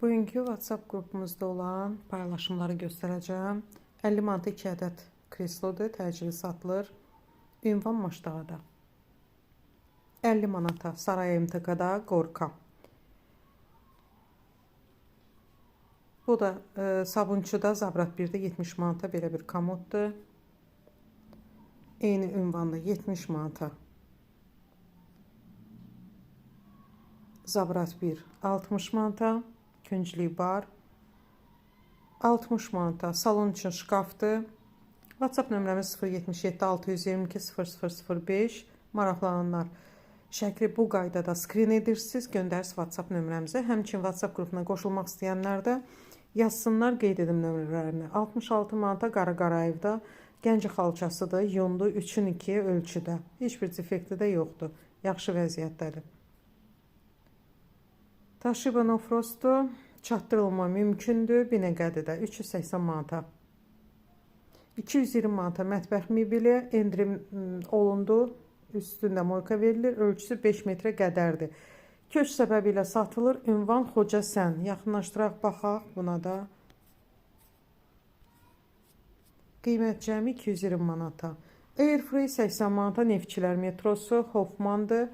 Bugünkü WhatsApp qrupumuzda olan paylaşımları göstərəcəm. 50 manata 2 ədəd kreslodur, təcili satılır. Ünvan Maşdağada. 50 manata Saray MTK-da Qorka. Bu da Sabunçuda Zabrat 1-də 70 manata belə bir komoddur. Eyni ünvanda 70 manata. Zabrat 1 60 manata. Künclük bar 60 manata. Salon üçün şkafdır. WhatsApp nömrəmiz 077 622 0005. Maraqlananlar şəkli bu qaydada skrin edirsiniz, göndərirsiniz WhatsApp nömrəmizə. Həmçinin WhatsApp qrupuna qoşulmaq istəyənlər də yazsınlar, qeyd edim nömrələrini. 66 manata Qara Qarayevdə Gəncə xalçasıdır, yundu 3-ün 2 ölçüdə. Heç bir defekti də yoxdur. Yaxşı vəziyyətdədir. Toshiba No Frost'u çatdırılma mümkündür. Binəqədidə 380 manata. 220 manata mətbəx mebeli endirim olundu. Üstündə moyka verilir. Ölçüsü 5 metrə qədərdir. Köç səbəbi ilə satılır. Ünvan Xoca Sən. Yaxınlaşdıraq baxaq buna da. Qiymət cəmi 220 manata. Airfree 80 manata Neftçilər metrosu Hoffmandır.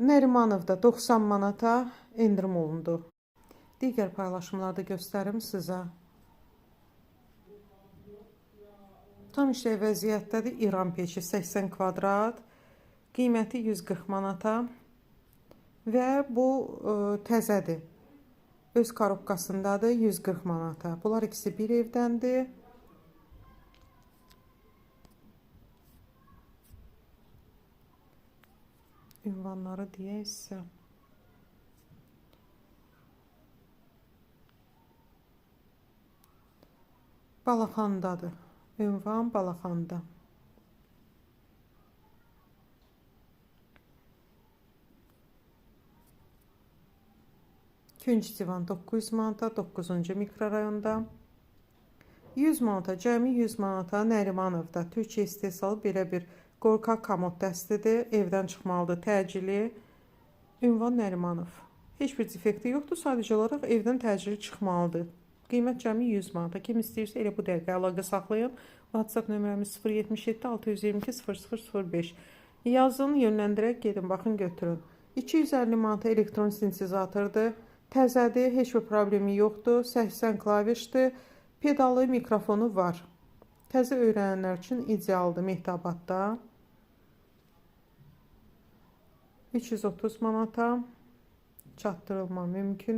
Nərimanovda 90 manata endirim olundu. Digər paylaşımlarda göstərim sizə. Tam işlək vəziyyətdədir. İran peçi 80 kvadrat. Qiyməti 140 manata. Və bu təzədir. Öz korobkasındadır 140 manata. Bunlar ikisi bir evdəndir. Ünvanları deyək sizə. Balaxandadır. Ünvan Balaxanda. Künc divan 900 manata, 9-cu mikrorayonda. 100 manata, cəmi 100 manata Nərimanovda Türkiyə istehsalı belə bir qorxa komod dəstidir. Evdən çıxmalıdır təcili. Ünvan Nərimanov. Heç bir defekti yoxdur. Sadəcə olaraq evdən təcili çıxmalıdır. Qiymət cəmi 100 manata. Kim istəyirsə elə bu dəqiqə əlaqə saxlayın. WhatsApp nömrəmiz 077 622 0005. Yazın, yönləndirək, gedin, baxın, götürün. 250 manata elektron sintezatordur. Təzədir, heç bir problemi yoxdur. 80 klavişdir. Pedalı, mikrofonu var. Təzə öyrənənlər üçün idealdır Mehtabadda. 330 manata çatdırılma mümkündür.